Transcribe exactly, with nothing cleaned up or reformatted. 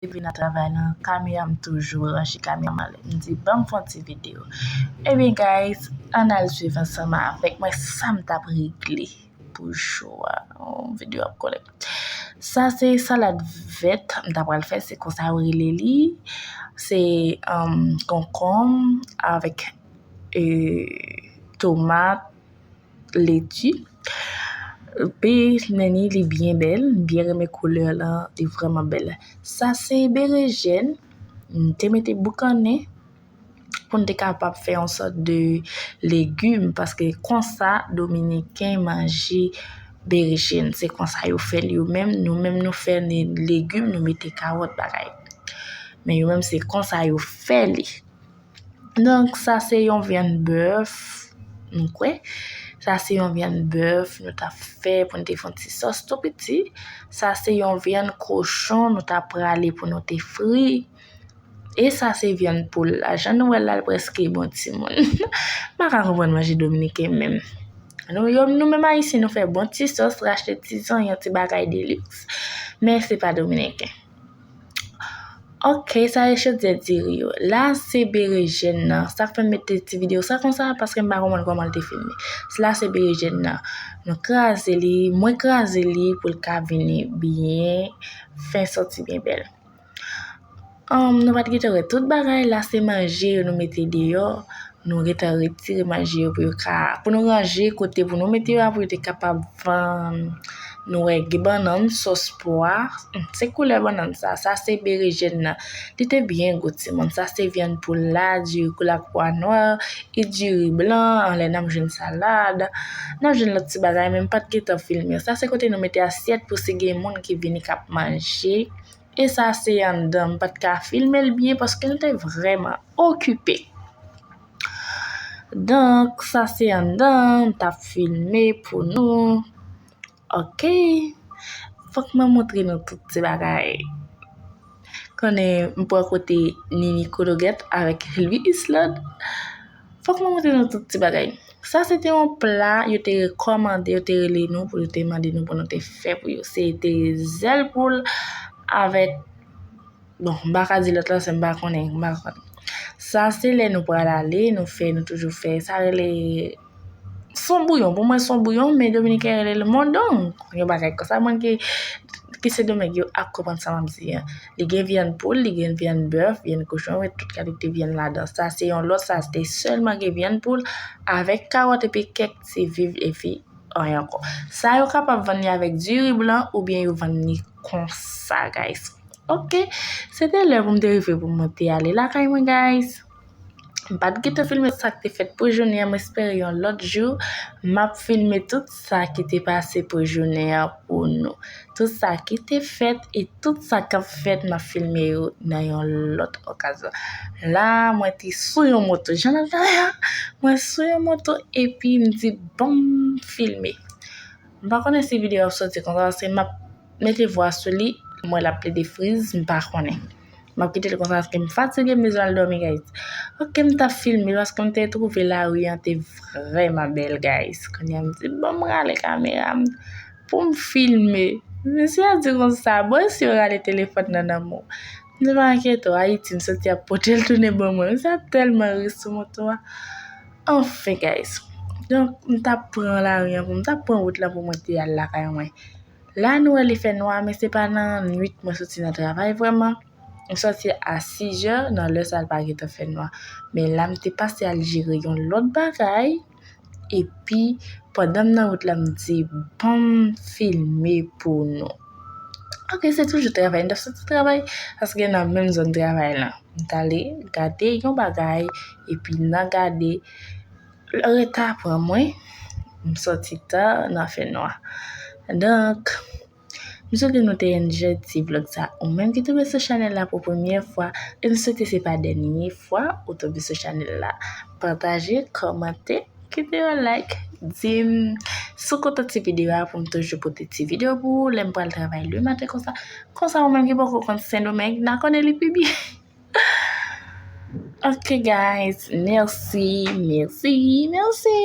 Depi nan travay lan, kamera m toujou ranje kamera m anlè. M di, "Ban m fè yon ti videyo." Ebyen, guys, ann al swiv ansanm avèk mwen sa m t ap regle pou jou a. Yon videyo ap konnen. Sa se salad vèt m ta pral fè, se konsa yo rele li. Se, um, konkonm avèk, e, tomat, leti. Epi, men ni, li byen bèl, m byen renmen koulè lan, li vrèman bèl. Sa se berejèn, m te mete boukannen pou n te kapab fè yon sòt de legim, paske konsa Dominiken manje berejèn, se konsa yo fè l yo menm, nou menm nou fè ni legim, nou mete kawòt bagay. Men yo menm se konsa yo fè li. Donk, sa se yon vyann bèf, m kwè. Sa se yon vyann bèf nou t ap fè pou n te fè yon ti sòs tou piti. Sa se yon vyann kochon nou t ap prale pou nou te fri. E sa se vyann poul la. Jan nou wè l la, l prèske bon timoun. M pa ka konprann manje dominiken menm. Nou, yo, nou menm Ayisyen, nou fè bon ti sòs, rachte ti zonyon, ti bagay deliks. Men se pa dominiken. Ok, sa e chodyè diri yo. La se berejèn nan. Sa k fè m mete ti videyo sa konsa, paske m pa konprann kòman l te filme. La se berejèn nan. Nou kraze li, mwen kraze li pou l ka vini byen fen, sòti byen bèl. Um, nou pa t gentan wè tout bagay, la se manje yo nou mete deyò. Nou gentan retire manje yo pou yo ka, pou nou ranje kote pou nou mete yo a, pou yo te kapab vann. Nou wè gen bannann, sòs pwa. Hmm, se koulè bannann sa. Sa se berejèn nan. Li te byen gou, timoun. Sa se vyann poul la, diri kou la, pwa nwa, e diri blan, anlè n ap jwenn salad. N ap jwenn lòt ti bagay, men m pa t gentan filme. Sa se kote nou mete asyèt pou si gen moun ki vini k ap manje. E sa se anndan, m pa t ka filme l byen paske m te vrèman okipe. Donk, sa se anndan, m t ap filme pou nou. Ok. Fòk mwen montre nou tout ti bagay. Konnen m pran kote Nini Kologèt avèk Louis Islande. Fòk mwen montre nou tout ti bagay. Sa se te yon pla yo te rekòmande, yo te rele nou pou yo te mande nou pou nou te fè pou yo. Se te zèl poul avèk, bon, m pa ka di lòt la, se m pa konnen, m pa konnen. Sa se lè nou pral ale, nou fè, nou toujou fè. Sa rele, se yon bouyon. Pou mwen, se yon bouyon, men dominiken rele l mondong. Yon bagay konsa, moun ki, ki Sendomeng yo ap konprann sa m ap di an. Li gen vyann poul, li gen vyann bèf, vyann kochon, e tout kalite vyann ladan. Sa se yon lòt, sa se te sèlman gen vyann poul avèk kawòt epi kèk ti viv epi anyen ankò. Sa yo kapab vann li avèk diri blan oubyen yo vann li konsa, guys. Ok, se te lè pou m te rive pou mwen te ale lakay mwen, guys. M pa t gentan filme sa k te fèt pou jounen an, m espere yon lòt jou m ap filme tout sa ki te pase pou jounen an pou nou. Tout sa ki te fèt e tout sa k ap fèt, m ap filme yo nan yon lòt okazyon. La, mwen te sou yon moto. Jan n ap gade a, mwen sou yon moto epi m di, "Ban m filme." M pa konnen si videyo a ap soti konsa, paske m ap mete vwa sou li, m wè l ap plede friz, m pa konnen. M ap kite l konsa paske m fatige, m bezwen al dòmi, guys. Ok, m t ap filme paske m te twouve lari an te vrèman bèl, guys. Kounye a m di, "Ban m rale kamera m pou m filme." Mesye a di konsa, "Bon, e si yo rale telefòn nan nan men w?" M di, "Pa enkyete w, Ayiti, m soti ap pote l tounen ban mwen." Mesye a tèlman ri sou moto a. Anfen, guys. Donk, m t ap pran lari an pou m t ap pran wout la pou mwen te al lakay mwen. La, nou wè li fè nwa, men se pa nan nwit mwen soti nan travay vrèman. M soti a sizè, nan lè sa a l pa gentan fè nwa. Men la, m te pase al jere yon lòt bagay. Epi, pandan m nan wout la, m di, "Ban m filme pou nou." Ok, se toujou travay. M t ap soti travay, paske nan menm zòn travay lan. M t ale gade yon bagay, epi nan gade, reta pran mwen, m soti ta nan fè nwa. Donk, m swete nou te enjoy ti vlog sa. Ou menm ki tonbe sou chanèl la pou premyè fwa, e m swete se pa dènye fwa ou tonbe sou chanèl la. Pataje, kòmante, kite yon like, di m si w kontan ti videyo a pou m toujou pote ti videyo pou ou lè m pral travay lematen konsa. Konsa ou menm ki poko konn Sendomeng, n a konnen li pi byen. Ok, guys, mèsi, mèsi, mèsi.